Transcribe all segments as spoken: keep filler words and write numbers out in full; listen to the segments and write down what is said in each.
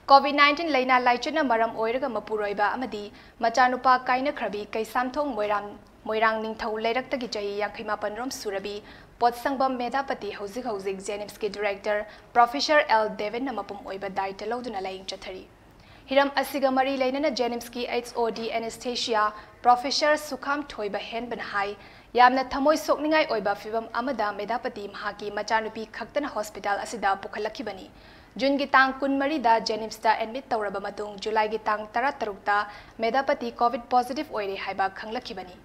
COVID nineteen ꯂꯥꯏꯅꯥ ꯂꯥꯏꯆꯠꯅ ꯃꯔꯝ ꯑꯣꯏꯔꯒ ꯃꯄꯨꯔꯣꯏꯕ ꯑꯃꯗꯤ ꯃꯆꯥꯅꯨꯄꯥ ꯀꯥꯏꯅꯈ꯭ꯔꯕꯤ ꯀꯩꯁꯥꯝꯊꯣꯡ ꯃꯣꯏꯔꯥꯡ, ꯃꯣꯏꯔꯥꯡ ꯅꯤꯡꯊꯧ ꯂꯩꯔꯛꯇꯒꯤ ꯆꯍꯤ ꯌꯥꯡꯈꯩ ꯃꯥꯄꯟ ꯔꯣꯝ ꯁꯨꯔꯕꯤ ꯄꯣꯠꯁꯪꯕꯝ ꯃꯦꯙꯥꯄꯇꯤ ꯍꯧꯖꯤꯛ ꯍꯧꯖꯤꯛ JNIMSꯀꯤ director Professor L ꯗꯦꯕꯟꯅ ꯃꯄꯨꯝ ꯑꯣꯏꯕ ꯗꯥꯏꯇ ꯂꯧꯗꯨꯅ ꯂꯥꯌꯦꯡ ꯆꯠꯊꯔꯤ꯫ ꯍꯤꯔꯝ ꯑꯁꯤꯒ ꯃꯔꯤ ꯂꯩꯅꯅ JNIMSꯀꯤ H O D anesthesia Professor ꯁꯨꯈꯥꯝ ꯊꯣꯏꯕ ꯍꯦꯟꯕꯅ ꯍꯥꯏ, ꯌꯥꯝꯅ ꯊꯃꯣꯏ ꯁꯣꯛꯅꯤꯡꯉꯥꯏ ꯑꯣꯏꯕ ꯐꯤꯚꯝ ꯑꯃꯗ ꯃꯦꯙꯥꯄꯇꯤ ꯃꯍꯥꯛꯀꯤ ꯃꯆꯥꯅꯨꯄꯤ ꯈꯛꯇꯅ hospital ꯑꯁꯤꯗ ꯄꯨꯈꯠꯂꯛꯈꯤꯕꯅꯤ꯫ Juneꯒꯤ ꯇꯥꯡ ꯀꯨꯟꯃꯔꯤꯗ JNIMSꯇ admit ꯇꯧꯔꯕ ꯃꯇꯨꯡ, Julyꯒꯤ ꯇꯥꯡ ꯇꯔꯥꯇꯔꯨꯛꯇ ꯃꯦꯙꯥꯄꯇꯤ COVID positive ꯑꯣꯏꯔꯦ ꯍꯥꯏꯕ ꯈꯪꯂꯛꯈꯤꯕꯅꯤ꯫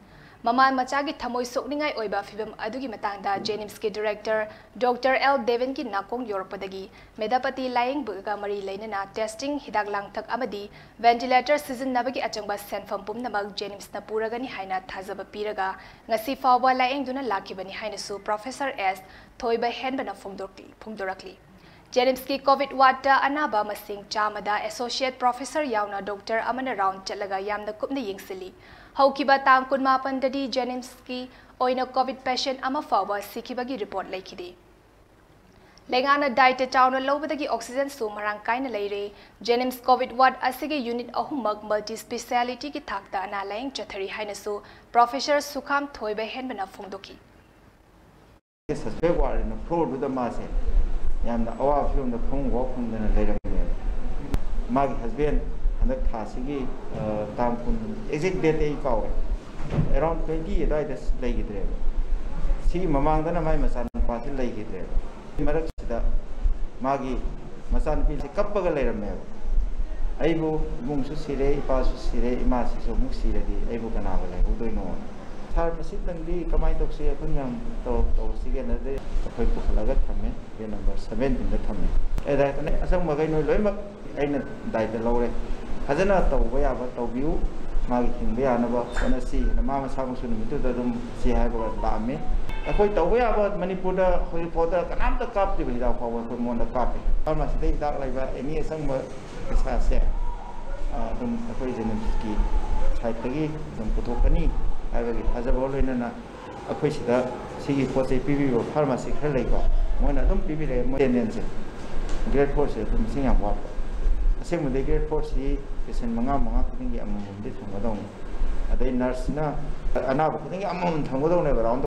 ꯃꯃꯥ ꯃꯆꯥꯒꯤ ꯊꯃꯣꯏ ꯁꯣꯛꯅꯤꯡꯉꯥꯏ ꯑꯣꯏꯕ ꯐꯤꯚꯝ ꯑꯗꯨꯒꯤ ꯃꯇꯥꯡꯗ JNIMSꯀꯤ director Doctor L ꯗꯦꯕꯟꯒꯤ ꯅꯥꯀꯣꯡ ꯌꯧꯔꯛꯄꯗꯒꯤ ꯃꯦꯙꯥꯄꯇꯤ ꯂꯥꯌꯦꯡꯕꯒ ꯃꯔꯤ ꯂꯩꯅꯅ testing, ꯍꯤꯗꯥꯛ ꯂꯥꯡꯊꯛ ꯑꯃꯗꯤ ventilator ꯁꯤꯖꯤꯟꯅꯕꯒꯤ ꯑꯆꯪꯕ ꯁꯦꯟꯐꯝ ꯄꯨꯝꯅꯃꯛ JNIMSꯅ ꯄꯨꯔꯒꯅꯤ ꯍꯥꯏꯅ ꯊꯥꯖꯕ ꯄꯤꯔꯒ ꯉꯁꯤ ꯐꯥꯎꯕ ꯂꯥꯌꯦꯡꯗꯨꯅ ꯂꯥꯛꯈꯤꯕꯅꯤ ꯍꯥꯏꯅꯁꯨ Professor S ꯊꯣꯏꯕ ꯍꯦꯟꯕꯅ ꯐꯣꯡꯗꯣꯛꯂꯤ-, ꯐꯣꯡꯗꯣꯔꯛꯂꯤ꯫ JNIMSꯀꯤ COVID wardꯇ ꯑꯅꯥꯕ ꯃꯁꯤꯡ ꯆꯥꯝꯃꯗ associate professor ꯌꯥꯎꯅ doctor ꯑꯃꯅ round ꯆꯠꯂꯒ ꯌꯥꯝꯅ ꯀꯨꯞꯅ ꯌꯦꯡꯁꯤꯜꯂꯤ꯫ ꯍꯧꯈꯤꯕ ꯇꯥꯡ ꯀꯨꯟꯃꯥꯄꯟꯗꯗꯤ JNIMSꯀꯤ ꯑꯣꯏꯅ COVID patient ꯑꯃ ꯐꯥꯎꯕ ꯁꯤꯈꯤꯕꯒꯤ report ꯂꯩꯈꯤꯗꯦ꯫ ꯂꯩꯉꯥꯛꯅ ꯗꯥꯏꯇ ꯆꯥꯎꯅ ꯂꯧꯕꯗꯒꯤ oxygenꯁꯨ ꯃꯔꯥꯡ ꯀꯥꯏꯅ ꯂꯩꯔꯦ꯫ JNIMS COVID ward ꯑꯁꯤꯒꯤ unit ꯑꯍꯨꯝꯃꯛ multi specialityꯒꯤ ꯊꯥꯛꯇ ꯑꯅꯥ ꯂꯥꯌꯦꯡ ꯆꯠꯊꯔꯤ ꯍꯥꯏꯅꯁꯨ Professor ꯁꯨꯈꯥꯝ ꯊꯣꯏꯕ ꯍꯦꯟꯕꯅ ꯐꯣꯡꯗꯣꯛꯈꯤ꯫ Suspect ward ꯅ floorꯗꯨꯗ ꯃꯥꯁꯦ ꯌꯥꯝꯅ ꯑꯋꯥꯕ ꯐꯤꯕꯝꯗ ꯐꯃꯨꯡ ꯐꯥꯎ ꯐꯪꯗꯅ ꯂꯩꯔꯝꯃꯦꯕ꯫ ꯃꯥꯒꯤ husband ꯍꯟꯗꯛ ꯊꯥꯁꯤꯒꯤ, ꯑ, ꯇꯥꯡ ꯀꯨꯟ, exact date ꯑꯩ ꯀꯥꯎꯔꯦ, around twenty ꯑꯗꯨꯋꯥꯏꯗ ꯂꯩꯈꯤꯗ꯭ꯔꯦꯕ꯫ ꯁꯤꯒꯤ ꯃꯃꯥꯡꯗꯅ ꯃꯥꯏ ꯃꯆꯥꯅꯨꯄꯥꯁꯤ ꯂꯩꯈꯤꯗ꯭ꯔꯦꯕ꯫ ꯃꯔꯛꯁꯤꯗ ꯃꯥꯒꯤ ꯃꯆꯥꯅꯨꯄꯤꯁꯤ ꯀꯞꯄꯒ ꯂꯩꯔꯝꯃꯦꯕ꯫ "ꯑꯩꯕꯨ, ꯏꯕꯨꯡꯁꯨ ꯁꯤꯔꯦ, ꯏꯄꯥꯁꯨ ꯁꯤꯔꯦ, ꯏꯃꯥꯁꯤꯁꯨ ꯑꯃꯨꯛ ꯁꯤꯔꯗꯤ ꯑꯩꯕꯨ ꯀꯅꯥꯒ ꯂꯩꯍꯧꯗꯣꯏꯅꯣ?" Sir, ꯃꯁꯤꯇꯪꯗꯤ ꯀꯃꯥꯏꯅ ꯇꯧꯁꯤ, ꯑꯩꯈꯣꯏ ꯃꯌꯥꯝ ꯇꯧ-, ꯇꯧꯔꯁꯤꯒꯦꯅ ꯑꯗꯩ ꯑꯩꯈꯣꯏ ꯄꯨꯈꯠꯂꯒ ꯊꯝꯃꯦ, bed number seventeen ꯗ ꯊꯝꯃꯦ꯫ ꯑꯦ, ꯗꯥꯏꯔꯦꯛꯇꯔꯅꯦ, ꯑꯁꯪꯕꯈꯩ ꯅꯣꯏ ꯂꯣꯏꯅꯃꯛ ꯑꯩꯅ ꯗꯥꯏꯇ ꯂꯧꯔꯦ, ꯐꯖꯅ ꯇꯧꯕ ꯌꯥꯕ ꯇꯧꯕꯤꯌꯨ, ꯃꯥꯒꯤ ꯍꯤꯡꯕ ꯌꯥꯅꯕ ꯍꯣꯠꯅꯁꯤ꯫ ꯃꯥ ꯃꯁꯥꯃꯛꯁꯨ ꯅꯨꯃꯤꯠꯇꯨꯗ ꯑꯗꯨꯝ ꯁꯤ ꯍꯥꯏꯕꯒ ꯂꯥꯛꯑꯝꯃꯤ꯫ ꯑꯩꯈꯣꯏ ꯇꯧꯕ ꯌꯥꯕ ꯃꯅꯤꯄꯨꯔꯗ ꯍꯧꯖꯤꯛꯐꯥꯎꯗ ꯀꯅꯥꯝꯇ ꯀꯥꯞꯇ꯭ꯔꯤꯕ ꯍꯤꯗꯥꯛ ꯐꯥꯎꯕ ꯑꯩꯈꯣꯏ ꯃꯉꯣꯟꯗ ꯀꯥꯞꯄꯤ꯫ Pharmacy ꯗ ꯍꯤꯗꯥꯛ ꯂꯩꯕ ꯑꯦꯅꯤ ꯑꯁꯪꯕ ꯄꯩꯁꯥꯁꯦ, ꯑ, ꯑꯗꯨꯝ ꯑꯩꯈꯣꯏ JNIMS ꯀꯤ side ꯇꯒꯤ ꯑꯗꯨꯝ ꯄꯨꯊꯣꯛꯀꯅꯤ ꯍꯥꯏꯕꯒꯤ ꯊꯥꯖꯕꯒ ꯂꯣꯏꯅꯅ ꯑꯩꯈꯣꯏ ꯁꯤꯗ ꯁꯤꯒꯤ ꯄꯣꯠ ꯆꯩ ꯄꯤꯕꯤꯕ pharmacy ꯈꯔ ꯂꯩꯀꯣ, ꯃꯣꯏꯅ ꯑꯗꯨꯝ ꯄꯤꯕꯤꯔꯛꯑꯦ꯫ ꯃꯣꯏ attendance ꯁꯦ grade four ꯁꯦ ꯑꯗꯨꯝ ꯃꯁꯤꯡ ꯌꯥꯝ ꯋꯥꯠꯄ꯫ ꯑꯁꯦꯡꯕꯗꯤ grade four ꯁꯤ patient ꯃꯉꯥ ꯃꯉꯥ ꯈꯨꯗꯤꯡꯒꯤ ꯑꯃꯃꯝꯗꯤ ꯊꯝꯒꯗꯧꯅꯤ꯫ ꯑꯗꯩ nurse ꯁꯤꯅ ꯑꯅꯥꯕ ꯈꯨꯗꯤꯡꯒꯤ ꯑꯃꯃꯝ ꯊꯝꯒꯗꯧꯅꯦꯕ, round